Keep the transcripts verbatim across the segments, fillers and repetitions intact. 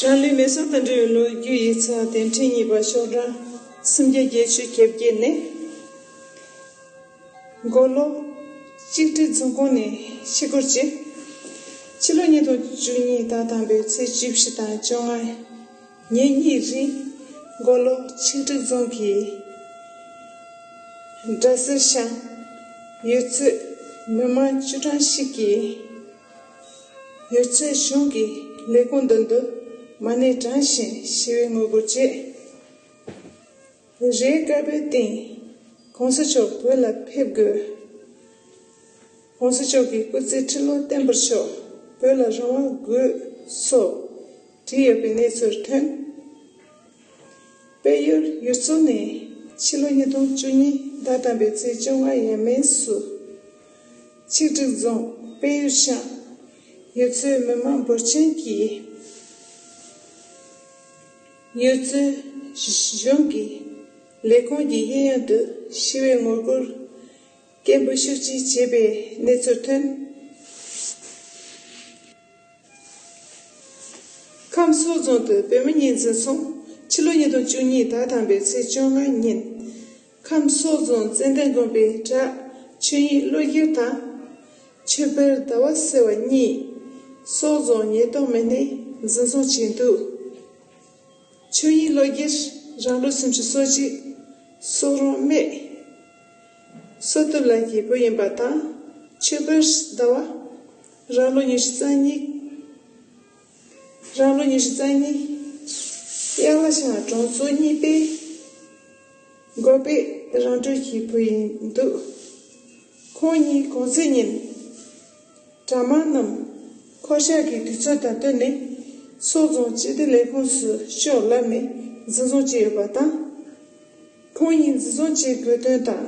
རང་ལུས་མེ་སྲེག་དང་འབྲེལ་བའི་ལོ་རྒྱུས་ཡིག་ཚགས་དེབ་ཕྲེང་གཉིས་པ་ཤོག་གྲངས་སུམ་བརྒྱ་བརྒྱད་ཅུ་གྱ་བརྒྱད་ནས། མགོ་ལོག་གཅིག་སྒྲིལ་རྫོང་ཁོངས་ནས་ཤི་སྐོར་བྱས། ཕྱི་ལོ་ཉིས་སྟོང་བཅུ་གཉིས་ཟླ་དང་པོའི་ཚེས་བཅུ་བཞི་དང་བཅོ་ལྔ་ཉིན་གཉིས་རིང་མགོ་ལོག་གཅིག་སྒྲིལ་རྫོང་གི་སྒྲ་སེར་ཤང་ཡུལ་ཚོའི་མི་མང་བཅུ་གྲངས་ཤིག་གིས་ཡུལ་ཚོའི་གཞུང་གི་ལས་ཁུངས་མདུན་དུ་མ་ཎི་བགྲངས་ཤིང་ཞི་བའི་ངོ་རྒོལ་བྱས། རེས་དཀར་པོའི་སྟེང་གོང་ས་མཆོག་བོད་ལ་ཕེབས་དགོས། གོང་ས་མཆོག་གི་སྐུ་ཚེ་ཁྲི་ལོ་བརྟན་པར་ཤོག་བོད་ལ་རང་དབང་དགོས་སོགས་བྲིས་ཡོད་པའི་གནས་ཚུལ་ཐོན། དཔལ་ཡུལ་ཡུལ་ཚོ་ནས་ཕྱི་ལོ་ཉིས་སྟོང་བཅུ་གཉིས་ཟླ་དང་པོའི་ཚེས་བཅོ་ལྔ་ཡས་མས་སུ་ཆིག་སྒྲིལ་རྫོང་དཔལ་ཡུལ་ཤང་ཡུལ་ཚོའི་མི་མང་འབོར་ཆེན་གྱིས་ཡུལ་ཚོའི་གཞུང་གི་ལས་ཁུངས་ཀྱི་གཡས་གཡོན་དུ་ཞི་བའི་ངོ་རྒོལ་སྐད་འབོད་ཤུགས་ཆེ་བྱས་པའི་གནས་ཚུལ་ཐོན། ཁམས་སོག་རྫོང་དུ་བོད་མི་གཉིས་འཛིན་བཟུང་། ཕྱི་ལོ་ཉིས་སྟོང་བཅུ་གཉིས་ཟླ་དང་པོའི་ཚེས་བཅོ་ལྔ་ཉིན། ཁམས་སོག་རྫོང་ཙན་དན་དགོན་པའི་གྲྭ་ཆོས་དབྱིངས་བློ་སྒྱུར་དང་། ཆོས་འཕེལ་ཟླ་བ་ཟེར་བ་གཉིས་སོག་རྫོང་ཉེན་རྟོག་མི་སྣས་འཛིན་བཟུང་བྱས་འདུག་ཆོས་དབྱིངས་བློ་སྒྱུར་རང་ལོ་སུམ་ཅུ་སོ་གཅིག་སོག་རོང་སྨད་སོ་ཐུབ་ལ་གི་བུ་ཡིན་པ་དང་། ཆོས་འཕེལ་ཟླ་བ་རང་ལོ་ཉི་ཤུ་རྩ་གཉིས། རང་ལོ་ཉི་ཤུ་རྩ་གཉིས། གཡག་ལ་ཤང་གྲོང་ཚོ་གཉིས་པའི་འགོ་པའི་རང་གྲོལ་གྱི་བུ་ཡིན་འདུག་ཁོང་གཉིས་གུང་སེང་ཉིན་གྲྭ་མང་རྣམས་འཁོར་ཞག་གི་དུས་ཚོད་དང་བསྟུན་ནས་སོག་རྫོང་སྤྱི་བདེ་ལས་ཁུངས་སུ་ཤོག་ལབ་ནས་འཛིན་བཟུང་བྱས་ཡོད་པ་དང་། ཁོང་གཉིས་འཛིན་བཟུང་བྱེད་དགོས་དོན་དང་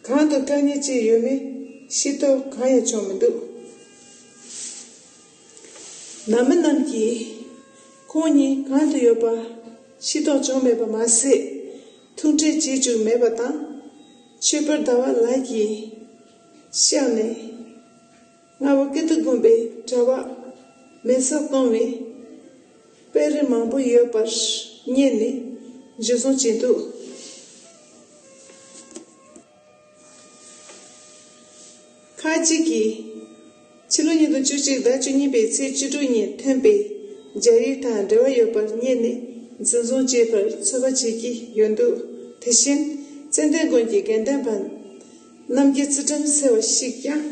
གང་དུ་དཀའ་ངལ་ཅི་ཡོད་མེད་ཤེས་རྟོགས་གང་ཡང་བྱུང་མི་འདུག་ནང་མི་རྣམས་ཀྱིས་ཁོང་གཉིས་གང་དུ་ཡོད་པ་ཤེས་རྟོགས་བྱུང་མེད་པ་མ་ཟད། ཐུག་འཕྲད་བྱེད་བཅུག་མེད་པ་དང་། ཆོས་འཕེལ་ཟླ་བ་ལགས་ཀྱི་ཤག་ནས་རྔ་བ་ཀིརྟི་དགོན་པའི་གྲྭ་པ་མེ་སྲེག་གཏོང་བའི་དཔེ་རིས་མང་པོ་ཡོད་པར་བསྙད་ནས་འཇུ་བཟུང་བྱས་འདུག་ཁག་ཅིག་གིས་ཕྱི་ལོ་ཉིས་སྟོང་བཅུ་གཅིག་ཟླ་བཅུ་གཉིས་པའི་ཚེས་བཅུ་དྲུག་ཉིན་ཐོན་པའི་སྦྱར་ཡིག་དང་འབྲེལ་བ་ཡོད་པར་བསྙད་ནས་འཛིན་བཟུང་བྱས་པར་ཚོད་དཔག་བྱེད་ཀྱི་ཡོད་འདུག་དེ་བཞིན་ཙན་དན་དགོན་གྱི་དགེ་འདུན་པ་རྣམ་རྒྱལ་ཚུལ་ཁྲིམས་ཟེར་བ་ཞིག་ཀྱང་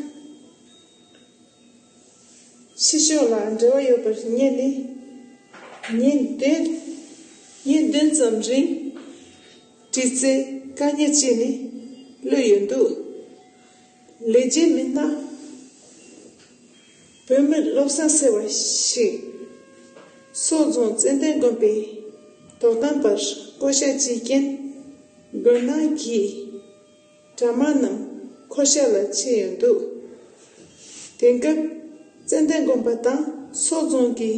ཕྱི་ཕྱོགས་ལ་འབྲེལ་བ་ཡོད་པར་བསྙད་ནས་ཉིན་བདུན་ཉིན་བདུན་ཙམ་རིང་དྲི་རྩད་བཀག་ཉར་བྱས་ནས་གློད་ཡོད་འདུག་ལས་བྱེད་མི་སྣ་བོད་མི་བློ་བཟང་ཟེར་བ་ཞིག་སོག་རྫོང་ཙན་དན་དགོན་པའི་དོ་དམ་པར་བསྐོ་བཞག་བྱས་རྐྱེན། དགོན་ནང་གི་གྲྭ་མང་རྣམས་འཁོར་ཞག་ལ་ཕྱིན་ཡོད་འདུག་དེང་སྐབས་ཙན་དན་དགོན་པ་དང་སོག་རྫོང་གི་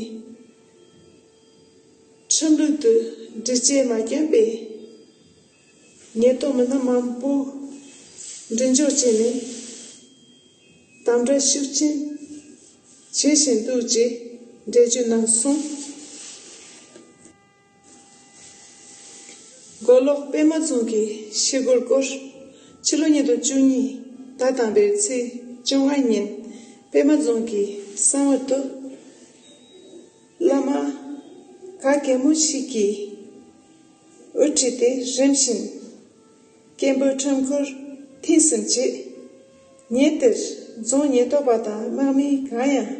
ཁྲིམས་ལུགས་དུ་སྒྲིག་ཆས་མ་བསྐྱོན་པའི་ཉེན་རྟོག་མི་སྣ་མང་པོ་མགྲིན་སྦྱོར་བྱས་ནས་དམ་དྲག་ཤུགས་ཆེན་བྱེད་བཞིན་འདུག་ཅེས་འགྲེལ་བརྗོད་གནང་སོང་། མགོ་ལོག་པད་མ་རྫོང་གི་ཤི་སྐོར་སྐོར། ཕྱི་ལོ་ཉིས་སྟོང་བཅུ་གཉིས་ཟླ་དང་པོའི་ཚེས་བཅོ་ལྔ་ཉིན་པད་མ་རྫོང་གི་གསང་བ་དུ་བླ་མ་ག་གེ་མོ་ཞིག་གིས་དབུ་ཁྲིད་དེ་རིམ་བཞིན་སྐད་འབོད་ཁྲོམ་སྐོར་ཐེངས་གསུམ་བྱས། ཉིན་དེར་རྫོང་ཉེན་རྟོག་པ་དང་དམག་མི་གང་ཡང་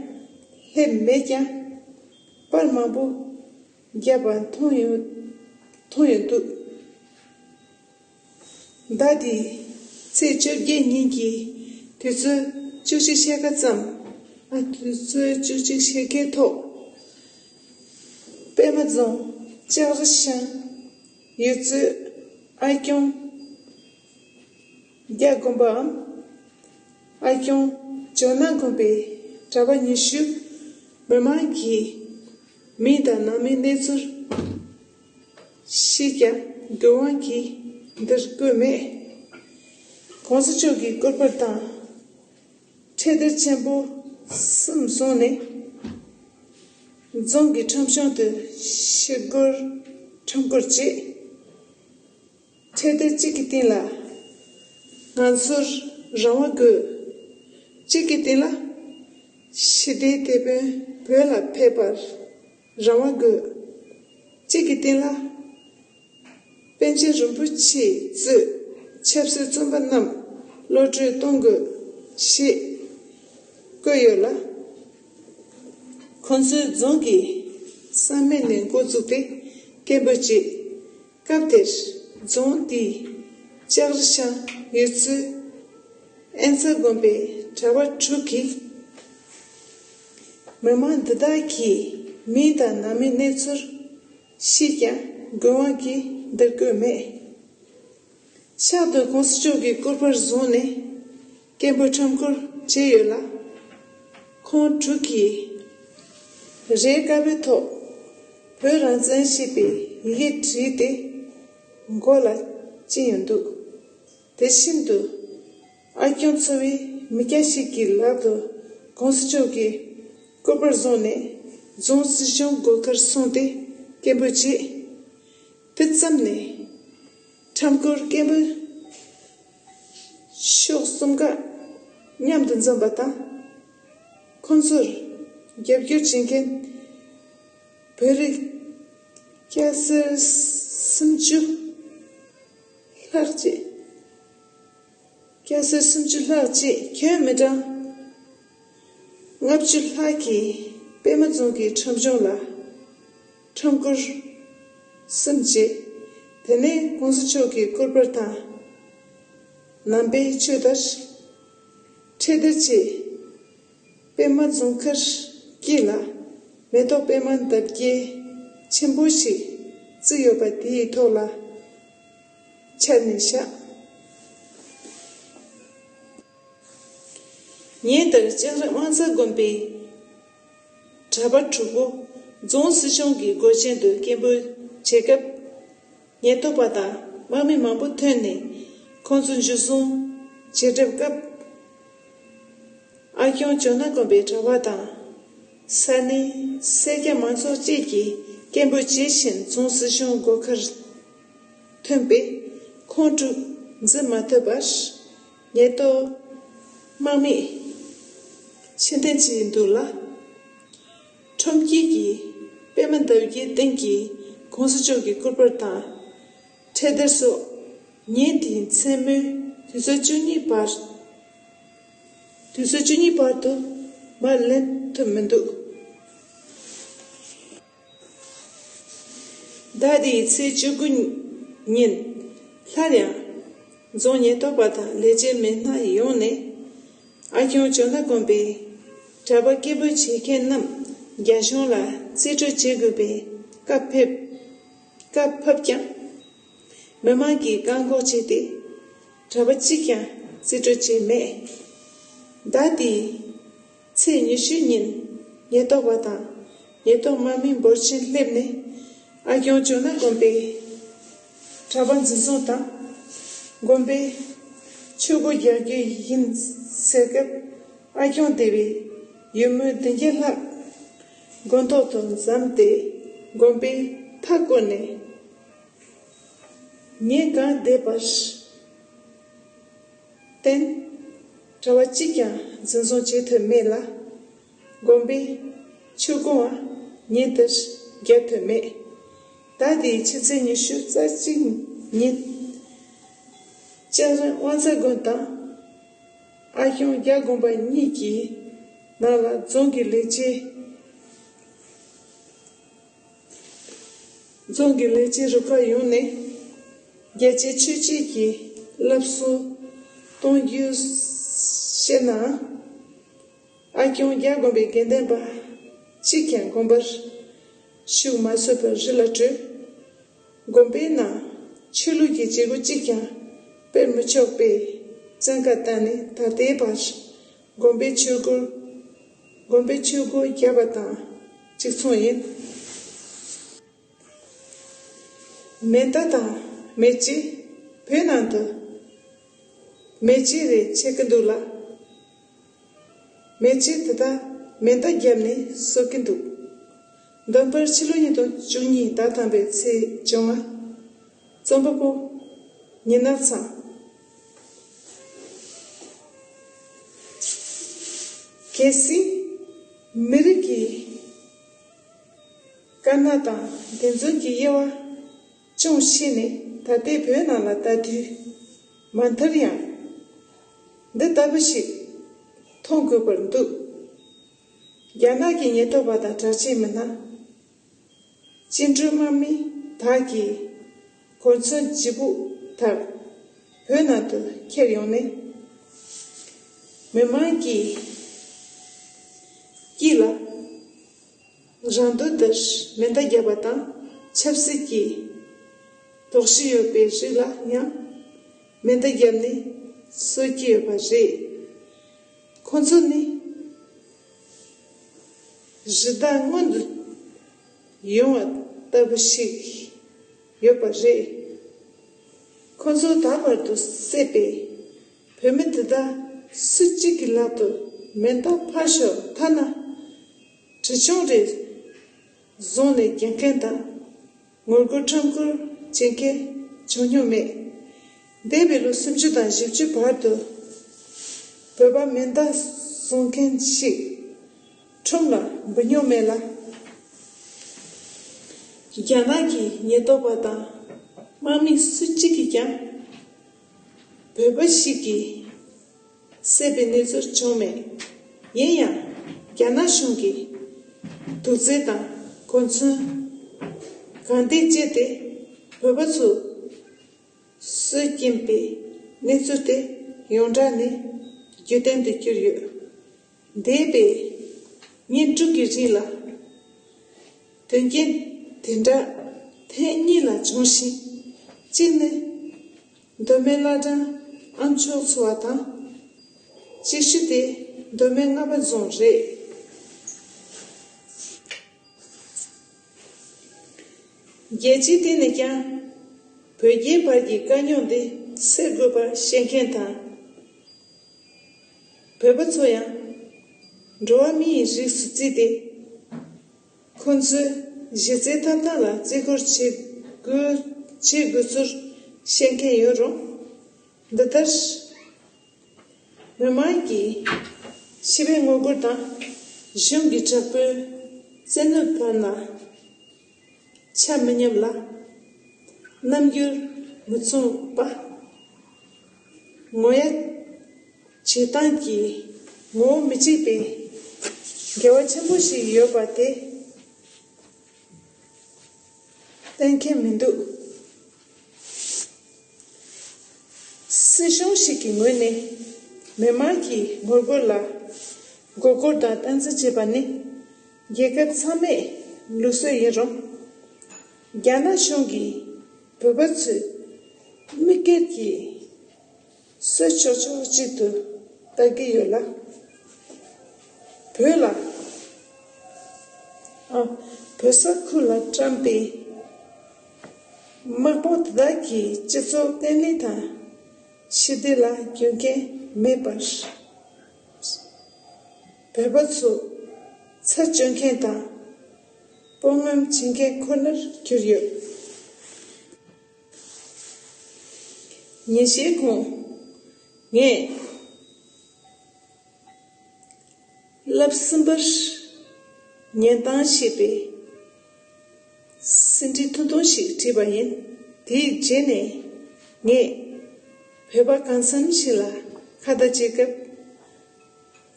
སླེབས་མེད་ཀྱང་། པར་མང་པོ་བརྒྱབ་པ་མཐོང་ཡོད་མཐོང་ཡོད་འདུག་ཟླ་འདིའི་ཚེས་བཅོ་བརྒྱད་ཉིན་གྱི་དུས་ཚོད་བཅུ་གཅིག་ཕྱེད་ཀ་ཙམ། ཨ། དུས་ཚོད་བཅུ་གཅིག་ཕྱེད་ཀའི་ཐོག་པད་མ་རྫོང་ལྕགས་རི་ཤང་ཡུལ་ཚོའི་ཨ་སྐྱོང་རྒྱ་དགོན་པའམ། ཨ་སྐྱོང་ཇོ་ནང་དགོན་པའི་གྲྭ་པ་ཉི་ཤུ་མི་མང་གི་མིང་དང་ནང་མིའི་གནས་ཚུལ་ཞིག་ཀྱང་དགོས་དབང་གིས་འདིར་བཀོད་མེད། གོང་ས་མཆོག་གི་སྐུ་པར་དང་འཕྲེད་དར་ཆེན་པོ་གསུམ་བཟུང་ནས་ རྫོང་གི་ཁྲོམ་གཞུང་དུ་ཞི་རྒོལ་ཁྲོམ་སྐོར་བྱེད། འཕྲལ་སྡེར་གཅིག་གི་སྟེང་ལ་ང་ཚོར་རང་དབང་དགོས། གཅིག་གི་སྟེང་ལ་ཞི་བདེའི་དེད་དཔོན་བོད་ལ་ཕེབས་པར་རང་དབང་དགོས། གཅིག་གི་སྟེང་ལ་པཎ་ཆེན་རིན་པོ་ཆེས་གཙོས་ཆབ་སྲིད་བཙོན་པ་རྣམས་གློད་གྲོལ་གཏོང་དགོས་ཞེས་བཀོད་ཡོད་ལ། ཁོང་ཚོའི་རྫོང་གི་ས་མིག་ནས་འགོ་བཙུགས་ཏེ་སྐད་འབོད་བྱས། སྐབས་དེར་རྫོང་དེའི་ལྕགས་རི་ཤང་ཡུལ་ཚོའི་ཨེན་ས་དགོན་པའི་གྲྭ་པ་དྲུག་གིས། མི་མང་འདི་དག་གི་མིང་དང་ནང་མིའི་གནས་ཚུལ་ཤེས་ཀྱང་དགོས་དབང་གིས་འདིར་བཀོད་མེད། ཕྱག་ཏུ་གོང་ས་མཆོག་གི་སྐུ་པར་བཟུང་ནས་སྐད་འབོད་ཁྲོམ་སྐོར་བྱས་ཡོད་ལ། ཁོང་དྲུག་གིས་རས་དཀར་པོའི་ཐོག་བོད་རང་བཙན་ཞེས་པའི་ཡི་གེ་བྲིས་ཏེ་མགོ་ལ་བཅིངས་ཡོད་འདུག་དེ་བཞིན་དུ་ཨ་སྐྱོང་ཚོ་བའི་མི་སྐྱ་ཞིག་གི་ལག་ཏུ་གོང་ས་མཆོག་གི་སྐུ་པར་བཟུང་ནས་རྫོང་སྲིད་གཞུང་སྒོ་ཁར་སོང་སྟེ་སྐད་འབོད་བྱས། དེ་ཙམ་ནས་ཁྲོམ་སྐོར་སྐད་འབོད་ཤོག་གསུམ་ཀ་མཉམ་དུ་འཛོམས་པ་དང་། ཁོང་ཚོར་རྒྱབ་སྐྱོར་བྱེད་མཁན་བོད་རིགས་སྐྱ་སེར་སུམ་ཅུ་ལྷག་ཅིག་སྐྱ་སེར་སུམ་ཅུ་ལྷག་ཅིག་ཁྱོན་མི་གྲངས་ལྔ་བཅུ་ལྷག་གིས་པད་མ་རྫོང་གི་ཁྲོམ་གཞུང་ལ་ཁྲོམ་སྐོར་གསུམ་བྱས། དེ་ནས་གོང་ས་མཆོག་གི་སྐུ་པར་དང་ནང་པའི་ཆོས་དར། འཕྲལ་སྡེར་བྱས། པད་མ་རྫོང་མཁར་དཀྱིལ་ལ་མེ་ཏོག་པད་མ་འདབ་བརྒྱད་ཆེན་པོ་ཞིག་བརྩིགས་ཡོད་པ་དེའི་ཐོག་ལ་འཕྱར་ནས་བཞག་ཉིན་དེར་ལྕགས་རི་དབང་རྩ་དགོན་པའི་གྲྭ་པ་དྲུག་པོ་རྫོང་སྲིད་གཞུང་གི་སྒོ་ཆེན་དུ་སྐད་འབོད་བྱེད་སྐབས། ཉེན་རྟོག་པ་དང་དམག་མི་མང་པོ་ཐོན་ནས་ཁོང་ཚོ་འཇུ་བཟུང་བྱེད་གྲབས་སྐབས། ཨ་སྐྱོང་ཇོ་ནང་དགོན་པའི་གྲྭ་པ་དང་ས་གནས་སེར་སྐྱ་མང་ཚོགས་བཅས་ཀྱིས་སྐད་འབོད་བྱེད་བཞིན་རྫོང་སྲིད་གཞུང་སྒོ་ཁར་ཐོན་པས། ཁོང་དྲུག་འཛིན་མ་ཐུབ་པར་ཉེན་རྟོག་དམག་མིས་ཕྱིར་འཐེན་བྱས་འདུག་ལ། ཁྲོམ་དཀྱིལ་གྱི་པད་མ་འདབ་བརྒྱད་སྟེང་གི་གོང་ས་མཆོག་གི་སྐུ་པར་དང་འཕྲལ་སྡེར་སོགས་ཉིན་དེའི་མཚན་མོའི་དུས་ཚོད་བཅུ་གཉིས་བར། དུས་ཚོད་བཅུ་གཉིས་བར་དུ་མར་ལེན་ཐུབ་མི་འདུག་ཟླ་འདིའི་ཚེས་བཅུ་དགུ་ཉིན་སླར་ཡང་རྫོང་ཉེན་རྟོག་པ་དང་ལས་བྱེད་མི་སྣ་ཡོངས་ནས་ཨ་སྐྱོང་ཇོ་ནང་དགོན་པའི་གྲྭ་པ་སྐད་འབོད་བྱེད་མཁན་རྣམས་རྒྱ་གཞུང་ལ་རྩིས་སྤྲོད་བྱེད་དགོས་པའི་བཀའ་ཕེབས། བཀའ་ཕབ་ཀྱང་། མི་མང་གིས་བཀག་འགོག་བྱས་ཏེ། གྲྭ་པ་གཅིག་ཀྱང་རྩིས་སྤྲོད་བྱས་མེད། ཟླ་འདིའི་ཚེས་ཉི་ཤུ་ཉིན་ཉེན་རྟོག་པ་དང་ཉེན་རྟོག་དམག་མི་འབོར་ཆེན་སླེབས་ནས་ཨ་སྐྱོང་ཇོ་ནང་དགོན་པའི་གྲྭ་པ་འཛིན་བཟུང་དང་། དགོན་པའི་ཆོས་སྒོ་རྒྱག་རྒྱུ་ཡིན་ཟེར་སྐབས། ཨ་སྐྱོང་སྡེ་བའི་ཡུལ་མི་བདུན་བརྒྱ་ལྷག་དགོན་ཐོག་ཏུ་འཛོམས་ཏེ་དགོན་པའི་མཐའ་བསྐོར་ནས། ཉིན་གང་བསྡད་པར་བརྟེན། གྲྭ་པ་གཅིག་ཀྱང་འཛིན་བཟུང་བྱེད་ཐུབ་མེད་ལ། དགོན་པའི་ཆོས་སྒོའང་ཉིན་དེར་རྒྱག་ཐུབ་མེད། ཟླ་འདིའི་ཕྱི་ཚེས་ཉི་ཤུ་རྩ་གཅིག་ཉིན། ལྕགས་རི་དབང་རྩ་དགོན་དང་ཨ་སྐྱོང་རྒྱ་དགོན་པ་གཉིས་ཀྱི་ནང་ལ་རྫོང་གི་ལས་བྱེད། རྫོང་གི་ལས་བྱེད་རུ་ཁག་ཡོངས་ནས་རྒྱལ་གཅེས་ཆོས་གཅེས་ཀྱི་སློབ་གསོ་གཏོང་རྒྱུ་བཤད་ནའང་། ཨ་སྐྱོང་རྒྱ་དགོན་པའི་དགེ་འདུན་པ་གཅིག་ཀྱང་དགོན་པར་ཞུགས་མ་ཚུགས་པར་རི་ལ་བྲོས། དགོན་པའི་ནང་ཆོས་ལུགས་ཀྱི་བྱེད་སྒོ་གཅིག་ཀྱང་སྤེལ་མི་ཆོག་པའི་བཙན་བཀའ་བཏང་ནས་ད་ལྟའི་བར་དགོན་པའི་ཆོས་སྒོར། དགོན་པའི་ཆོས་སྒོ་བརྒྱབ་པ་དང་གཅིག་མཚུངས་ཡིན། མེ་མདའ་དང་མེ་ལྕེ་བོད་ནང་དུ་མེ་ལྕེ་རེ་མཆེད་ཀྱི་འདུག་ལ། མེ་ལྕེ་དེ་དག་མེ་མདའ་བརྒྱབ་ནས་གསོད་ཀྱི་འདུག་འདོན་པར་ཕྱི་ལོ་ཉིས་སྟོང་བཅུ་གཉིས་ཟླ་དང་པོའི་ཚེས་བཅོ་ལྔ། རྩོམ་པ་པོ། ཉི་ན་ཚང་། གལ་སྲིད་མི་རིགས་ཀྱི་དཀའ་གནད་དང་བདེན་རྫུན་གྱི་དབྱེ་བ་ཅུང་ཕྱེ་ནས་ད་ལྟའི་བོད་ནང་ལ་ལྟ་དུས་མ་མཐར་ཡང་འདི་ལྟ་བུ་ཞིག་མཐོང་དགོས་པར་འདུག་རྒྱ་ནག་གི་ཉེན་རྟོག་པ་དང་དྲག་ཆས་མི་སྣ། བཅིངས་འགྲོལ་དམག་མི་དག་གིས་གོ་མཚོན་ལྗིད་པོ་དག་བོད་ནང་དུ་འཁྱེར་ཡོང་ནས། མི་མང་གི་དཀྱིལ་ལ་རང་འདོད་ལྟར་མེ་མདའ་བརྒྱབ་པ་དང་ཆབ་སྲིད་ཀྱི་དོགས་གཞི་ཡོད་པའི་རིགས་ལ་ཡང་མེ་མདའ་བརྒྱབ་ནས་གསོད་ཀྱི་ཡོད་པ་རེད། ཁོ་ཚོ་ནི་རི་དྭགས་སྔོན་དུ་ཡོང་བ་ལྟ་བུ་ཞིག་ཡོད་པ་རེད། ཁོ་ཚོ་ད་བར་དུ་བསད་པའི་བོད་མི་དེ་དག་སུ་གཅིག་གི་ལག་ཏུ་མེ་མདའ་ཕར་ཞོག་ཐ་ན་གྲི་ཆུང་རེ་བཟུང་ནས་རྒྱག་མཁན་དང་། ངོ་རྒོལ་ཁྲོམ་སྐོར་བྱེད་མཁན་བྱུང་མྱོང་མེད། འདས་པའི་ལོ་སུམ་ཅུ་དང་བཞི་བཅུ་བར་དུ་བོད་པ་མེ་མདའ་བཟུང་མཁན་ཞིག་ཁྲོམ་ལ་འབུད་མྱོང་མེད་ལ། རྒྱ་ནག་གི་ཉེན་རྟོག་པ་དང་དམག་མི་སུ་གཅིག་གིས་ཀྱང་བོད་པ་ཞིག་གིས་བསད་པའི་གནས་ཚུལ་བྱུང་མེད། ཡིན་ཡང་རྒྱ་ནག་གཞུང་གིས་དུག་རྫས་དང་གོ་མཚོན་གང་ཐད་སྤྱད་དེ་བོད་པ་ཚོ་གསོད་ཀྱིན་པའི་གནས་ཚུལ་དེ་ཡོངས་གྲགས་ནས་རྒྱུན་ལྡན་དུ་གྱུར་ཡོད། འདས་པའི་ཉིན་དྲུག་གི་རིང་ལ་དོན་རྐྱེན་དེ་འདྲ་ཐེངས་གཉིས་ལ་བྱུང་ཞིང་། གཅིག་ནི་མདོ་སྨད་བླ་བྲང་ཨ་མཆོག་ཚོ་བ་དང་། གཅིག་ཤོས་དེ་མདོ་སྨད་རྔ་པ་རྫོང་རེད། རྒྱལ་སྤྱིའི་སྟེང་ནས་ཀྱང་བོད་རྒྱའི་བར་གྱི་དཀའ་རྙོག་འདི་སེལ་དགོས་པ་བཤད་མཁན་དང་། བོད་པ་ཚོ་ཡང་འགྲོ་བ་མི་ཡི་རིགས་སུ་བརྩིས་ཏེ། ཁོང་ཚོའི་གཞི་རྩའི་ཐོབ་ཐང་ལ་བརྩི་བཀུར་བྱེད་དགོས་བྱེད་དགོས་ཚུལ་བཤད་མཁན་ཡོད་རུང་། འདི་ལྟར་མི་མང་གིས་ཕྱི་པའི་ངོ་རྒོལ་དང་གཞུང་གི་དྲག་པོའི་བཙན་གནོན་བར་ན་ཆ་མི་མཉམ་ལ་རྣམ་འགྱུར་མི་མཚུངས་པ། ངོ་ཡ་བྱེད་སྟངས་ཀྱི་ངོ་བོ་མི་གཅིག་པའི་འགལ་བ་ཆེན་པོ་ཞིག་ཡོད་པ་དེ་གཏན་འཁེལ་མི་འདུག་སྲིད་གཞུང་ཞིག་གི་ངོས་ནས་མི་མང་གི་ངོ་རྒོལ་ལ་མགོ་སྐོར་དང་སྟངས་འཛིན་བྱེད་པ་ནི་རྒྱལ་ཁབ་ཚང་མའི་ལུགས་སྲོལ་ཡིན་རུང་། རྒྱ་ནག་གཞུང་གིས་བོད་པ་ཚོའི་མི་སྒེར་གྱི་སྲོལ་ཆོག་ཆོག་ཅིག་ཏུ་ལྟ་གི་ཡོད་ལ། བོད་ལ། ཨ། བོད་ས་ཁུལ་ལ་བཀྲམ་པའི་དམག་དཔུང་དེ་དག་གིས་སྤྱི་ཚོགས་བརྟན་ལྷིང་དང་ཞི་བདེ་ལ་རྒྱུ་རྐྱེན་མེད་པར། བོད་པ་ཚོ་ཚར་གཅོད་མཁན་དང་སྤོང་ངམ་བྱེད་མཁན་ཁོ་ནར་གྱུར་ཡོད། ཉིན་ཤས་གོང་ངས་བསླབ་གསུམ་པར་ཉན་སྟངས་ཞེས་པའི་ཟིན་བྲིས་ཐུང་ཐུང་ཞིག་བྲིས་པ་ཡིན། དེའི་རྗེས་ནས་ངས་བོད་པ་གང་འཚམ་ཞིག་ལ་ཁ་བརྡ་བྱེད་སྐབས།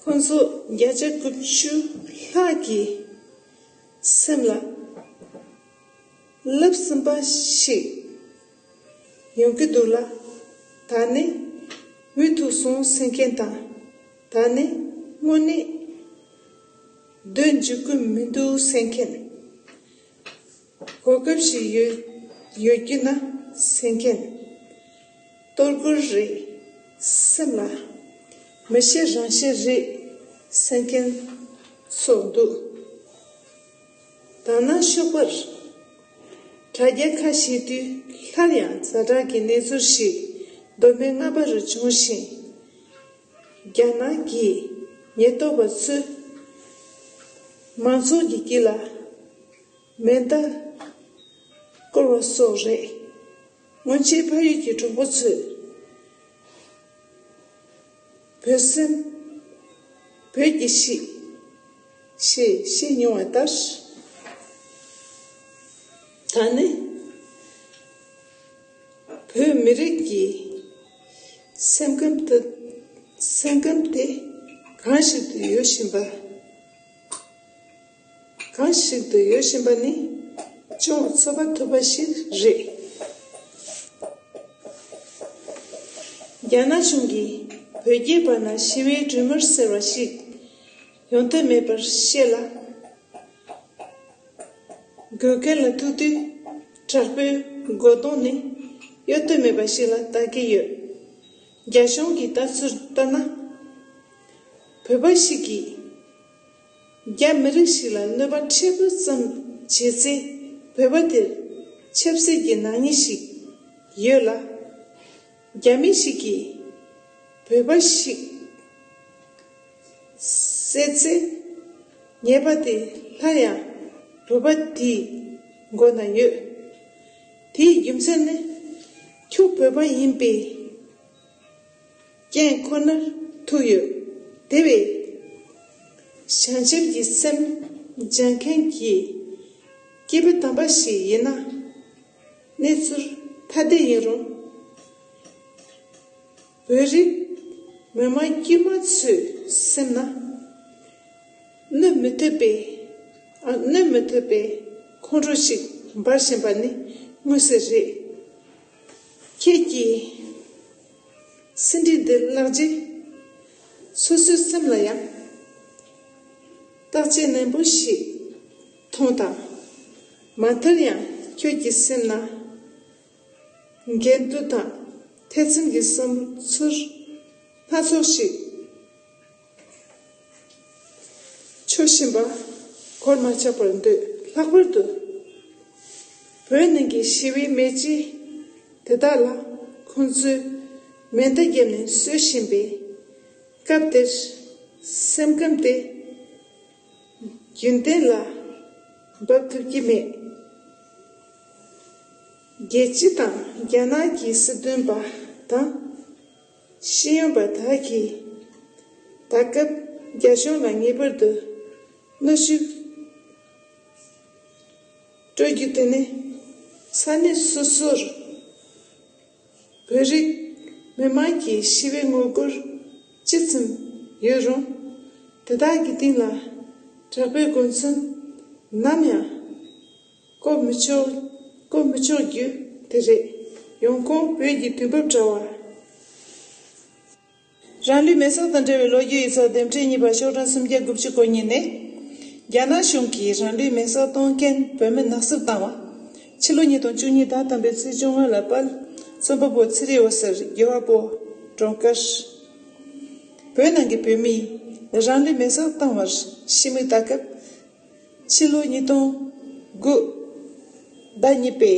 ཁོང་ཚོ་བརྒྱ་ཆ་དགུ་བཅུ་ལྷག་གི་སེམས་ལ་བསླབ་གསུམ་པ་ཞིག་ཡོང་གི་འདུག་ལ། ད་ནི་མུ་མཐུད་སོང་ཟེར་མཁན་དང་། ད་ནི་དངོས་གནས་སྡོད་འཇུག་གི་མི་འདུག་ཟེར་མཁན། གོ་སྐབས་ཤིག་ཡོད་ཡོད་རྒྱུ་ན་ཟེར་མཁན། གཏོར་རྒོལ་རེད། སེམས་ལ་མི་ཤེས་རང་ཤེས་རེད་ཟེར་མཁན་སོགས་འདུག་ད་ནང་ཞོགས་པར་དྲ་རྒྱ་ཁ་ཕྱེ་དུས་སླར་ཡང་ཛ་དྲག་གི་གནས་ཚུལ་ཞིག་མདོ་སྨད་རྔ་པ་རུ་བྱུང་ཞིང་། རྒྱ་ནག་གི་ཉེན་རྟོག་པ་ཚོས་མང་ཚོགས་ཀྱི་དཀྱིལ་ལ་ མེ་མདའ་བསྐོར་བ་སོགས་རེད། སྔོན་ཆད་ཕ་ཡུལ་གྱི་གྲོགས་པོ་ཚོས་བོད་སེམས། བོད་ཀྱི་གཤིས་ཞེས་བཤད་མྱོང་བ་ལྟར། ད་ནི་བོད་མི་རིགས་ཀྱི་སེམས་ཁམས་དེ། སེམས་ཁམས་དེ་གང་ཞིག་ཏུ་ཡོད་བཞིན་པ། གང་ཞིག་ཏུ་ཡོད་བཞིན་པ་ནི་ཅུང་ཚོད་དཔག་ཐུབ་པ་ཞིག་རེད། རྒྱ་ནག་གཞུང་གིས་བོད་རྒྱའི་བར་ན་ཞི་བའི་གྲོས་མོལ་ཟེར་བ་ཞིག་ཡོང་དོན་མེད་པར་བཤད་ལ། དགོས་གལ་ལ་ཐུག་དུས་དྲག་པོའི་རྒོལ་རྡུང་ནི་གཡོལ་དོན་མེད་པ་ཞིག་ལ་ལྟ་གི་ཡོད། རྒྱ་གཞུང་གི་ལྟ་ཚུལ་ལྟར་ན། བོད་པ་ཞིག་གིས་རྒྱ་མི་རིགས་ཤིག་ལ་གནོད་པ་འཕྲལ་ཕུགས་ཙམ་བྱས་ཚེ། བོད་པ་དེར་ཆབ་སྲིད་ཀྱི་ནག་ཉེས་ཤིག་ཡོད་ལ། རྒྱ་མི་ཞིག་གིས་བོད་པ་ཞིག་བསད་ཚེ། ཉེས་པ་དེ་སླར་ཡང་བོད་པ་དེའི་མགོ་ན་ཡོད། དེའི་རྒྱུ་མཚན་ནི། ཁྱོད་བོད་པ་ཡིན་པའི་རྐྱེན་ཁོ་ནར་ཐུག་ཡོད། དེ་བས་བྱང་ཆུབ་ཀྱི་སེམས་སྦྱང་མཁན་གྱི་སྐྱེས་བུ་དམ་པ་ཞིག་ཡིན་ན། གནས་ཚུལ་ཐ་དད་ཡིན་རུང་། བོད་རིགས་མི་མང་དཀྱུས་མ་ཚོའི་སེམས་ན་གནོད་མི་ཐུབ་པའི། ཨ། གནོད་མི་ཐུབ་པའི་ཁོང་ཁྲོ་ཞིག་འབར་བཞིན་པ་ནི་མངོན་གསལ་རེད། ཁྱེད་ཀྱིས་ཟིན་བྲིས་འདི་བཀླགས་རྗེས། སོ་སོའི་སེམས་ལ་ཡང་བརྟག་དཔྱད་ནན་པོ་ཞིག་ཐོངས་དང་། མ་མཐར་ཡང་ཁྱོད་ཀྱི་སེམས་ན་འགལ་འདུ་དང་ཐེ་ཚོམ་གྱི་བསམ་ཚུལ་སྣ་ཚོགས་ཤིག་འཕྱོ་བཞིན་པ་གོར་མ་ཆག་པར་འདོད། ལྷག་པར་དུ་བོད་ནང་གི་ཞི་བའི་མེ་ལྕེ་དེ་དག་ལ་ཁོང་ཚོས་མེ་མདའ་བརྒྱབ་ནས་གསོད་བཞིན་པའི་སྐབས་དེར་སེམས་ཁམས་དེ་རྒྱུན་ལྡན་ལ་འབབ་ཐུབ་ཀྱི་མེད། རྒྱལ་སྤྱི་དང་རྒྱ་ནག་གི་སྲིད་དོན་པ་དང་། ཤེས་ཡོན་པ་དག་གིས་ད་སྐབས་རྒྱ་གཞུང་ལ་ངེས་པར་དུ་གནོན་ཤུགས་སྤྲོད་རྒྱུ་དེ་ནི་ས་གནས་སོ་སོར་བོད་རིགས་མི་མང་གི་ཞི་བའི་ངོ་རྒོལ་ཅི་ཙམ་ཡོད་རུང་། དེ་དག་གི་སྟེང་ལ་དྲག་པོའི་རྒོལ་མཚོན་ནམ་ཡང་བཀོལ་མི་ཆོག་བཀོལ་མི་ཆོག་རྒྱུ་དེ་རེད། ཡང་ཁོང་བོད་ཀྱི་དུས་བབ་དྲ་བ། རང་ལུས་མེ་སྲེག་དང་འབྲེལ་བའི་ལོ་རྒྱུས་ཡིག་ཚགས་དེབ་ཕྲེང་གཉིས་པ་ཤོག་གྲངས་སུམ་བརྒྱ་དགུ་བཅུ་གོ་གཉིས་ནས། རྒྱ་ནག་གཞུང་གིས་རང་ལུས་མེ་སྲེག་གཏོང་མཁན་བོད་མི་ནག་སུབ་བཏང་བ། ཕྱི་ལོ་ཉིས་སྟོང་བཅུ་གཉིས་ཟླ་དང་པོའི་ཚེས་བཅོ་ལྔ་ལ་དཔལ་རྩོམ་པ་པོ་ཚེ་རིང་འོད་ཟེར་རྒྱལ་བ་པོ་གྲོངས་ཁར། བོད་ནང་གི་བོད་མིས་རང་ལུས་མེ་སྲེག་བཏང་བར་ཤི་མིག་ལྟ་སྐབས། ཕྱི་ལོ་ཉིས་སྟོང་དགུ་ཟླ་གཉིས་པའི་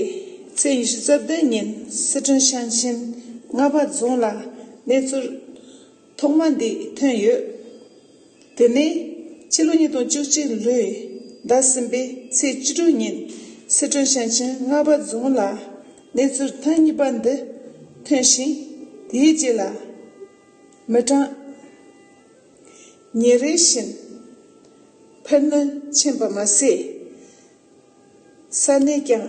ཚེས་ཉི་ཤུ་རྩ་བདུན་ཉིན་སི་ཁྲོན་ཞིང་ཆེན་རྔ་བ་རྫོང་ལ་གནས་ཚུལ་ཐོག་མ་འདི་ཐོན་ཡོད། དེ་ནས་ཕྱི་ལོ་ཉིས་སྟོང་བཅུ་གཅིག་ལོའི་ཟླ་གསུམ་པའི་ཚེས་བཅུ་དྲུག་ཉིན་སི་ཁྲོན་ཞིང་ཆེན་རྔ་བ་རྫོང་ལ་གནས་ཚུལ་ཐེངས་གཉིས་པ་འདི་ཐོན་ཞིང་། དེའི་རྗེས་ལ་མི་གྲངས་ཉིན་རེ་བཞིན་འཕར་སྣོན་ཕྱིན་པ་མ་ཟད། ས་གནས་ཀྱང་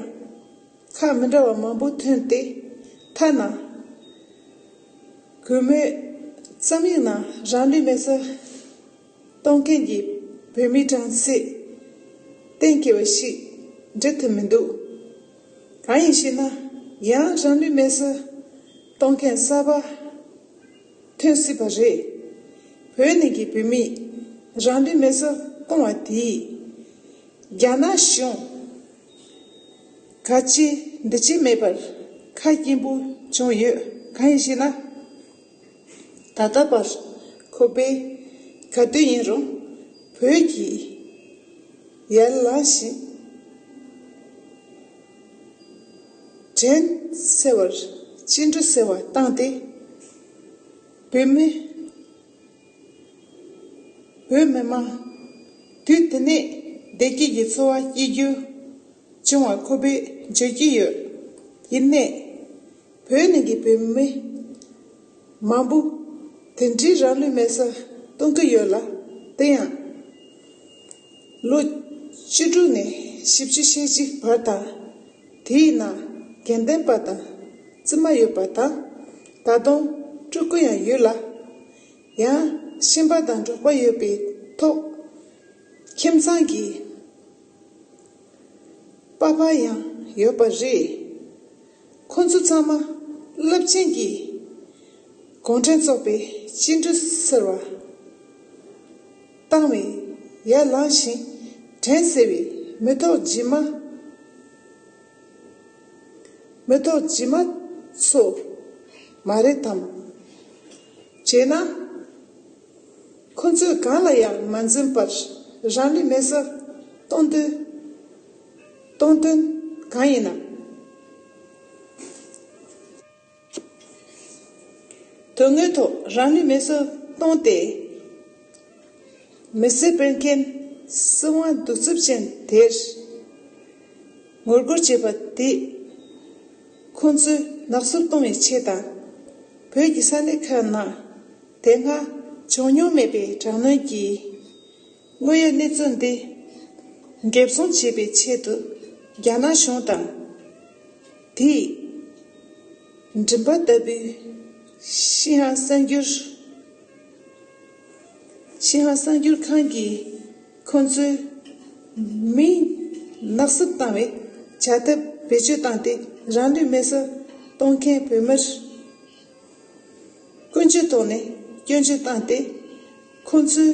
ཁག་མི་འདྲ་བ་མང་པོ་ཐོན་ཏེ། ཐ་ན་གུས་མོས་རྩོམ་ཡིག་ནང་རང་ལུས་མེ་སྲེག་གཏོང་མཁན་གྱི་བོད་མིའི་གྲངས་ཚད་གཏན་འཁེལ་བ་ཞིག་འབྲི་ཐུབ་མི་འདུག་གང་ཡིན་ཞེ་ན། ཡང་རང་ལུས་མེ་སྲེག་གཏོང་མཁན་གསར་པ་ཐོན་སྲིད་པ་རེད། བོད་ནང་གི་བོད་མིས་རང་ལུས་མེ་སྲེག་གཏོང་བ་དེས་རྒྱ་ནག་གཞུང་ག་ཅི་འདི་ཅི་མེད་པར་ཁ་སྐྱེངས་པོ་བྱུང་ཡོད། གང་ཡིན་ཞེ་ན། ད་ལྟ་བར་ཁོ་པས་ག་དུས་ཡིན་རུང་བོད་ཀྱི་ཡར་ལངས་ཤིང་། དྲན་སེལ་བར་བཅིངས་འགྲོལ་ཟེར་བ་བཏང་སྟེ། བོད་མི་བོད་མི་མང་དུས་དེ་ནས་བདེ་སྐྱིད་ཀྱི་འཚོ་བ་སྐྱེལ་རྒྱུ་ བྱུང་བ་ཁོ་པས་བརྗོད་ཀྱི་ཡོད། ཡིན་ནའི། བོད་ནང་གི་བོད་མི་མང་པོ་དེ་འདྲའི་རང་ལུས་མེར་སྲེག་གཏོང་གི་ཡོད་ལ། དེ་ཡང་ལོ་བཅུ་དྲུག་ནས་བཞི་བཅུ་ཞེ་གཅིག་བར་དང་། དེའི་ནང་དགེ་ལྡན་པ་དང་བཙུན་མ་ཡོད་པ་དང་། ད་དུང་སྤྲུལ་སྐུ་ཡང་ཡོད་ལ། ཡང་ཤན་པ་དང་འབྲོག་པ་ཡོད་པའི་ཐོག་ཁྱིམ་ཚང་གི་པ་ཕ་ཡང་ཡོད་པ་རེད། ཁོ་ཚོ་ཚང་མ་རླབས་ཆེན་གྱི་གུང་ཁྲན་ཚོགས་པའི་བཅིངས་འགྲོལ་ཟེར་བ་བཏང་བའི་ཡར་ལངས་ཤིང་དྲན་གསོ་བའི་མི་ཐོག་རྗེས་མ། མི་ཐོག་རྗེས་མ་ཚོ་མ་རེད་དམ། བྱས་ན། ཁོ་ཚོས་གང་ལ་ཡང་མ་འཛེམས་པར་རང་ལུས་མེར་སྲེག་གཏོང་དོན། གཏོང་དོན་གང་ཡིན་ནམ། དོན་དངོས་ཐོག་རང་ལུས་མེར་སྲེག་བཏང་སྟེ། མི་སེར་སྤེལ་མཁན་སྲིད་དབང་གདུག་རྩུབ་ཅན་དེར་ངོ་རྒོལ་བྱས་པ་དེས། ཁོང་ཚོས་ནག་སུབ་གཏོང་བའི་ཆེད་དང་། བོད་ཀྱི་ས་གནས་ཁག་ནང་དེ་སྔ་བྱུང་མྱོང་མེད་པའི་དྲག་གནོན་གྱི་དངོས་ཡོད་གནས་ཚུལ་འདི་འགེབས་སྲུང་བྱེད་པའི་ཆེད་དུ་རྒྱ་ནག་གཞུང་དང་། དེའི་མགྲིན་པ་ལྟ་བུའི་ཤིན་ཧྭ་གསར་འགྱུར། ཤིན་ཧྭ་གསར་འགྱུར་ཁང་གིས་ཁོང་ཚོའི་མིང་ནག་སུབ་བཏང་བའི་བྱ་ཐབས་བེད་སྤྱོད་བཏང་སྟེ། རང་ལུས་མེར་སྲེག་གཏོང་མཁན་བོད་མིར་ཀུན་སྤྱོད་ཐོག་ནས་སྐྱོན་བརྗོད་བཏང་སྟེ། ཁོང་ཚོའི་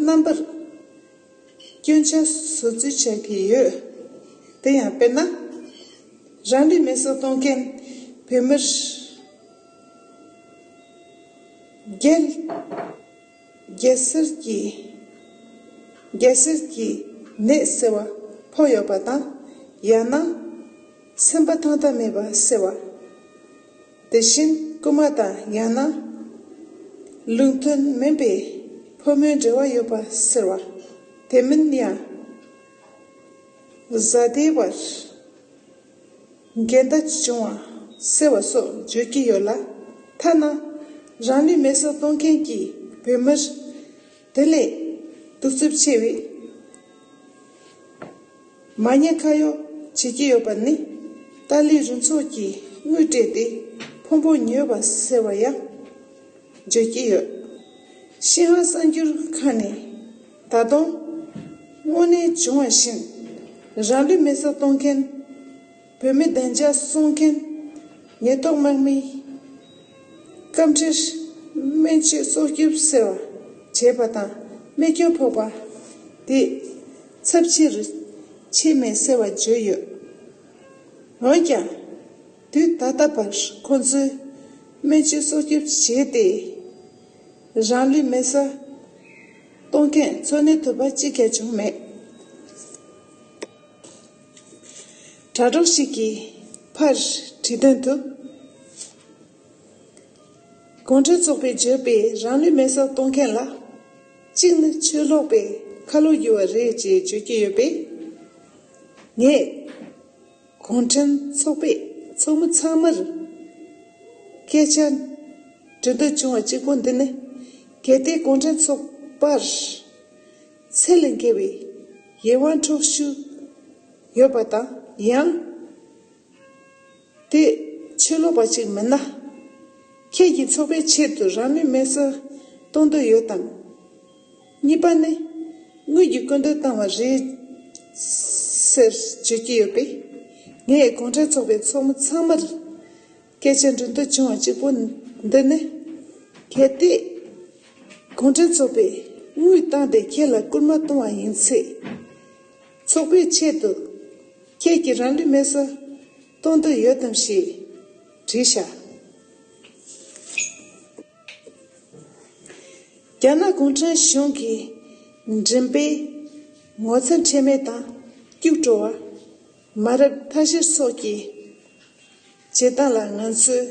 རྣམ་པར་སྐྱོན་ཆ་བཟོ་རྩིས་བྱེད་ཀྱི་ཡོད། དེ་ཡང་དཔེར་ན། རང་ལུས་མེར་སྲེག་གཏོང་མཁན་བོད་མིར་རྒྱལ། རྒྱལ་སྲིད་ཀྱི། རྒྱལ་སྲིད་ཀྱི་ནད་ཟེར་བ་ཕོག་ཡོད་པ་དང་། ཡང་ན་སེམས་པ་ཐང་ཐང་མེད་པ་ཟེར་བ། དེ་བཞིན་རྐུན་མ་དང་ཡང་ན་ལུགས་མཐུན་མིན་པའི་ཕོ་མོའི་འབྲེལ་བ་ཡོད་པ་ཟེར་བ། དེ་མིན་ཡང་བཟའ་ཟླའི་བར་འགལ་ཟླ་བྱུང་བ་ཟེར་བ་སོགས་བརྗོད་ཀྱི་ཡོད་ལ། ཐ་ན་རང་ལུས་མེར་སྲེག་གཏོང་མཁན་གྱི་བོད་མིར་དེ་ལས་གདུག་རྩུབ་ཆེ་བའི་མ་ཉེས་ཁ་གཡོགས་བྱེད་ཀྱི་ཡོད་པ་ནི། ཏཱ་ལའི་རུ་ཚོགས་ཀྱིས་དངུལ་སྤྲད་དེ་ཕུང་པོ་ཉོས་པ་ཟེར་བ་ཡང་བརྗོད་ཀྱི་ཡོད། ཤིན་ཧྭ་གསར་འགྱུར་ཁང་ནས་ད་དུང་དངོས་གནས་བྱུང་བ་བཞིན་རང་ལུས་མེར་སྲེག་གཏོང་མཁན་བོད་མི་བདུན་བརྒྱ་སྲུང་མཁན་ཉེན་རྟོག་དམག་མིའི་སྐམ་ཁྲིར་སྨན་བཅོས་སྲོག་སྐྱོབ་ཟེར་བ་བྱས་པ་དང་རྨས་སྐྱོན་ཕོག་པ་དེ་ཚབས་ཆེ་རུ་ཕྱིན་མེད་ཟེར་བ་བརྗོད་ཡོད། འོན་ཀྱང་། དུས་ད་ལྟ་བར་ཁོང་ཚོས་སྨན་བཅོས་སྲོག་སྐྱོབ་བྱས་ཏེ། རང་ལུས་མེར་སྲེག་གཏོང་མཁན་འཚོ་གནས་ཐུབ་པ་གཅིག་ཀྱང་བྱུང་མེད། དྲ་གྲོགས་ཤིག་གིས་ཕར་བྲིས་དོན་དུ། གུང་ཁྲན་ཚོགས་པས་བརྗོད་པའི་རང་ལུས་མེར་སྲེག་གཏོང་མཁན་ལ་གཅིག་ནི་ཆོས་ལོག་པའི་ཁ་ལོ་སྒྱུར་བ་རེད་ཅེས་བརྗོད་ཀྱི་ཡོད་པས། ངས་གུང་ཁྲན་ཚོགས་པའི་ཚོགས་མི་ཚང་མར་སྐད་ཆ་འདྲི་འདོད་བྱུང་བ་གཅིག་པོ་འདི་ནི། གལ་ཏེ་གུང་ཁྲན་ཚོགས་པར་ཚད་ལས་བརྒལ་བའི་ཡིད་དབང་འཕྲོག་ཤུགས་ཡོད་པ་དང་། ཡང་དེ་ཆོས་ལོག་པ་ཅིག་མིན་ན། ཁྱེད་ཀྱིས་ཚོགས་པའི་ཆེད་དུ་རང་ལུས་མེར་སྲེག་གཏོང་འདོད་ཡོད་དམ། གཉིས་པ་ནི། དངུལ་གྱི་སྐུལ་འདེད་བཏང་བ་རེད་ཟེར་བརྗོད་ཀྱི་ཡོད་པས། ངས་གུང་ཁྲན་ཚོགས་པའི་ཚོགས་མི་ཚང་མར་སྐད་ཆ་འདྲི་འདོད་བྱུང་བ་གཅིག་པོ་འདི་ནི། གལ་ཏེ་གུང་ཁྲན་ཚོགས་པས་དངུལ་བཏང་སྟེ་ཁྱེད་ལ་སྐུལ་མ་གཏོང་བ་ཡིན་ཚེ། ཚོགས་པའི་ཆེད་དུ་ཁྱེད་ཀྱིས་རང་ལུས་མེར་སྲེག་གཏོང་འདོད་ཡོད་དམ་ཞེས་དྲིས་ཤག་རྒྱ་ནག་གུང་ཁྲན་གཞུང་གི་མགྲིན་པའི་ངོ་ཚ་ཁྲེལ་མེད་དང་སྐྱུག་བྲོ་བ། མ་རབས་ཐ་ཤལ་སོགས་ཀྱི་བྱེད་སྟངས་ལ་ང་ཚོས་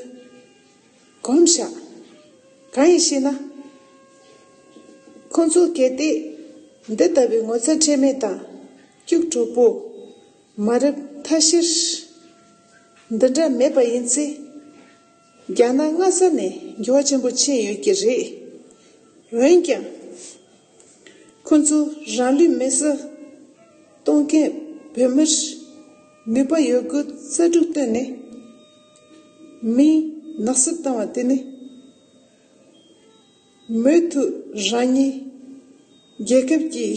གོམས་ཤག་གང་ཡིན་ཞེ་ན། ཁོང་ཚོ་གལ་ཏེ་འདི་ལྟ་བུའི་ངོ་ཚ་ཁྲེལ་མེད་དང་སྐྱུག་བྲོ་པོ། མ་རབས་ཐ་ཤལ་འདི་འདྲ་མེད་པ་ཡིན་ཚེ། རྒྱ་ནག་སྔ་ས་ནས་འགྱུར་བ་ཆེན་པོ་ཕྱིན་ཡོད་ཀྱི་རེད། འོན་ཀྱང་། ཁོ་ཚོ་རང་ལུས་མེར་སྲེག་གཏོང་མཁན་བོད་མིར་ནུས་པ་ཡོད་རྒུ་རྩལ་སྤྲུགས་བཏོན་ནས་མི་ནག་སུབ་བཏང་བ་དེ་ནི། མུ་མཐུད་རང་ཉིད་རྒྱལ་ཁབ་ཀྱི་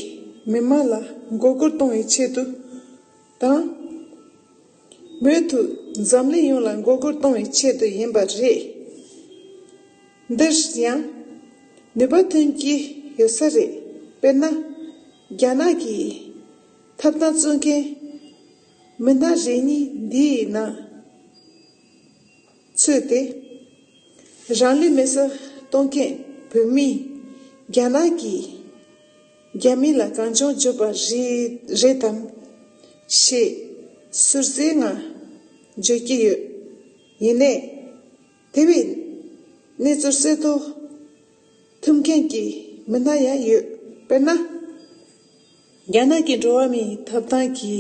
མི་མང་ལ་མགོ་སྐོར་གཏོང་བའི་ཆེད་དུ་དང་། མུ་མཐུད་འཛམ་གླིང་ཡོངས་ལ་མགོ་སྐོར་གཏོང་བའི་ཆེད་དུ་ཡིན་པ་རེད། འདིར་ཡང་ནུས་པ་ཐོན་གྱི་ཡོད་ས་རེད། དཔེར་ན། རྒྱ་ནག་གི་ཐབ་ཐང་བཙུགས་མཁན་མི་སྣ་རེ་གཉིས་འདིའི་ནང་ཚུད་དེ། རང་ལུས་མེར་སྲེག་གཏོང་མཁན་བོད་མིས་རྒྱ་ནག་གི་རྒྱ་མི་ལ་གང་བྱུང་བརྗོད་པ་རེད་རེད་དམ་ཞེས་ཟུར་ཟའི་ངང་བརྗོད་ཀྱི་ཡོད། ཡིན་ནའི། དེ་བས་གནས་ཚུལ་གསལ་རྟོགས་ཐུབ་མཁན་གྱི་མི་སྣ་ཡང་ཡོད། དཔེར་ན། རྒྱ་ནག་གི་འགྲོ་བ་མིའི་ཐོབ་ཐང་གི་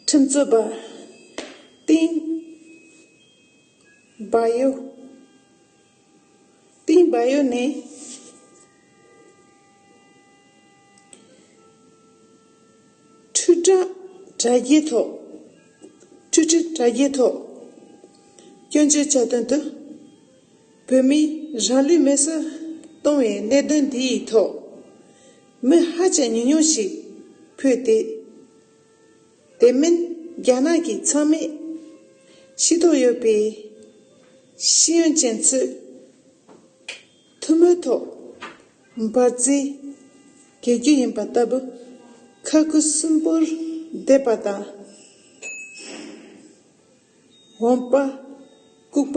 ཁྲིམས་རྩོད་པ་ཏིང་སྦ་ཡོ། ཏིང་སྦ་ཡོ་ནས། འཕྲུལ་བསྒྲགས་དྲ་རྒྱའི་ཐོག་འཕྲུལ་ཁྲིམས་དྲ་རྒྱའི་ཐོག་སྐྱོན་བརྗོད་བྱ་དོན་དུ། བོད་མིས་རང་ལུས་མེར་སྲེག་གཏོང་བའི་གནད་དོན་འདིའི་ཐོག་མི་ཧ་ཅང་ཉུང་ཉུང་ཞིག་ཕུད་དེ། དེ་མིན་རྒྱ་ནག་གི་ཚང་མས་ཤེས་རྟོགས་ཡོད་པའི་ཤེས་ཡོན་ཅན་ཚོས་ཐུགས་སྨོན་ཐོག་འབར་རྫས་འགེལ་རྒྱུ་ཡིན་པ་ལྟ་བུ་ཁ་ཁུ་སིམ་པོར་བསྡད་པ་དང་། འོན་པ་ལྐུགས་པ་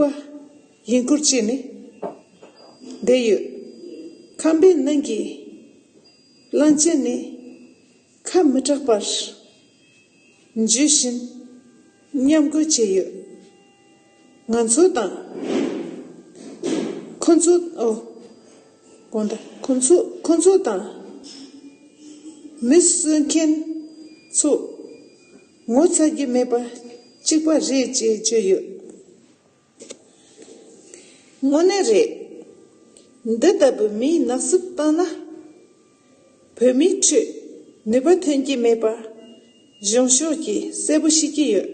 ཡིན་ཁུལ་བྱས་ནས་བསྡད་ཡོད། ཁང་པའི་ནང་གི་གླང་ཆེན་ནི་ཁ་མི་གྲག་པར་འཇུ་བཞིན་མཉམ་འགུལ་བྱས་ཡོད། ང་ཚོ་དང་། ཁོ་ཚོ། ཨོ། དགོངས་དག་ཁོ་ཚོ་ཁོ་ཚོ་དང་། མི་གསོད་མཁན་ཚོ་ངོ་ཚ་རྒྱུ་མེད་པ་གཅིག་པ་རེད་ཅེས་བརྗོད་ཡོད། དངོས་གནས་རེད། འདི་ལྟ་བུའི་མིའི་ནག་སུབ་བཏང་ན། བོད་མིའི་ཁྲོད་ནུས་པ་ཐོན་གྱི་མེད་པ་གཞུང་ཕྱོགས་ཀྱིས་གསལ་པོ་ཤེས་ཀྱི་ཡོད།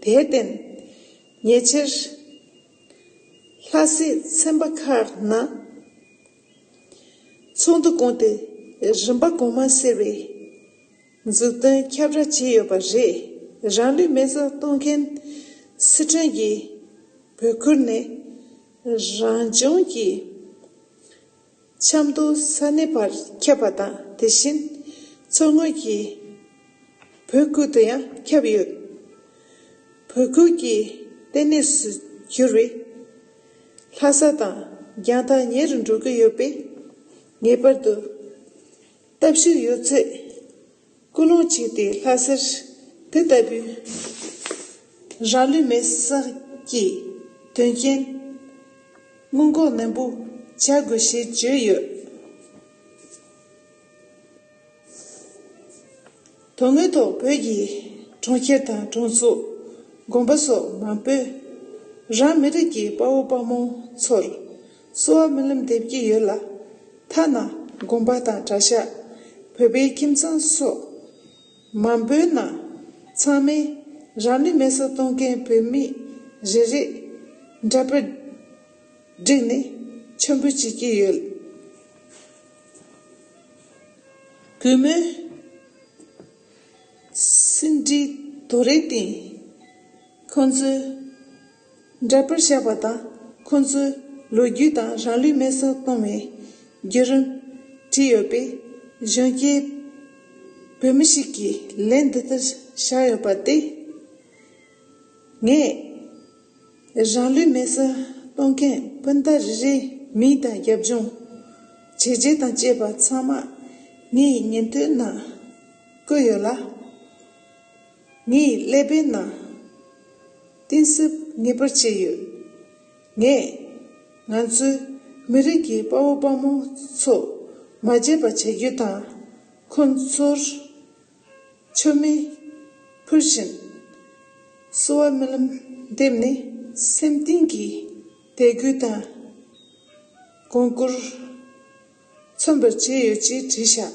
དེར་བརྟེན། ཉེ་ཆར་ལྷ་སའི་ཚན་པ་ཁག་ནང་ཚོགས་འདུ་བསྐོངས་ཏེ་རིམ་པ་གོང་མ་ཟེར་བའི་མཛུབ་སྟོན་ཁྱབ་བསྒྲགས་བྱས་ཡོད་པ་རེད། རང་ལུས་མེར་སྲེག་གཏོང་མཁན་སི་ཁྲོན་གྱི་བོད་ཁུལ་ནས་རང་བྱུང་གི་ཆབ་མདོ་ས་གནས་བར་ཁྱབ་པ་དང་། དེ་བཞིན་མཚོ་སྔོན་གྱི་བོད་ཁུལ་དུ་ཡང་ཁྱབ་ཡོད། བོད་ཁུལ་གྱི་ལྟེ་གནས་སུ་གྱུར་བའི་ལྷ་ས་དང་རྒྱང་ཐག་ཉེ་རུ་འགྲོ་གི་ཡོད་པས། ངེས་པར་དུ་སྟབས་ཤུགས་ཡོད་ཚད་སྐུལ་སློང་བྱས་ཏེ། ལྷ་སར་དེ་ལྟ་བུའི་རང་ལུས་མེར་སྲེག་གི་དོན་རྐྱེན་སྔོན་འགོག་ནན་པོ་བྱ་དགོས་ཞེས་བརྗོད་ཡོད། དོན་དངོས་ཐོག་བོད་ཀྱི་གྲོང་ཁྱེར་དང་གྲོང་ཚོ། དགོན་པ་སོགས་མང་པོས་རང་མི་རིགས་ཀྱི་དཔའ་བོ་དཔའ་མོ་ཚོར་གསོལ་བ་སྨོན་ལམ་འདེབས་ཀྱི་ཡོད་ལ། ཐ་ན་དགོན་པ་དང་གྲྭ་ཤག་བོད་པའི་ཁྱིམ་ཚང་སོགས་མང་པོའི་ནང་ཚང་མས་རང་ལུས་མེར་སྲེག་གཏོང་མཁན་བོད་མི་རེ་རེར་འདྲ་པར་བསྒྲིགས་ནས་མཆོད་འབུལ་བྱེད་ཀྱི་ཡོད། གུས་མོས་ཟིན་བྲིས་དོ་རེའི་སྟེང་ཁོང་ཚོས་འདྲ་པར་བཞག་པ་དང་། ཁོང་ཚོའི་ལོ་རྒྱུས་དང་རང་ལུས་མེར་སྲེག་གཏོང་བའི་བརྒྱུད་རིམ་བྲིས་ཡོད་པས། གཞོན་སྐྱེས་བོད་མི་ཞིག་གིས་ལན་འདི་ལྟར་བཞག་ཡོད་པ་སྟེ། ངས་རང་ལུས་མེར་སྲེག་གཏོང་མཁན་སྤུན་ཟླ་རེ་རེའི་མིང་དང་རྒྱབ་ལྗོངས། བྱས་རྗེས་དང་བཅས་པ་ཚང་མ་ངའི་ཉིན་ཐོའི་ནང་བཀོད་ཡོད་ལ། ངའི་ཀླད་པའི་ནང་གཏིང་ཟབ་ངེས་པར་བྱས་ཡོད། ངས་ང་ཚོའི་མི་རིགས་ཀྱི་དཔའ་བོ་དཔའ་མོ་ཚོ་མ་བརྗེད་པ་བྱ་རྒྱུ་དང་། ཁོང་ཚོར་མཆོད་མེ་ སྐུ་བཞེངས། བསུ་བ་སྨོན་ལམ་འདེབས་ནས་སེམས་གཏིང་གི་དད་གུས་དང་དགོངས་སྐོར་མཚོན་པར་བྱས་ཡོད་ཅེས་བྲིས་བཞག་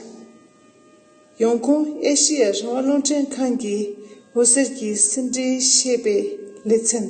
ཡོང་ཁུངས་ཨེ་ཤི་ཡ་རང་དབང་རླུང་འཕྲིན་ཁང་གི་འོད་ཟེར་གྱིས་ཟིན་བྲིས་ཞེས་པའི་ལེ་ཚན།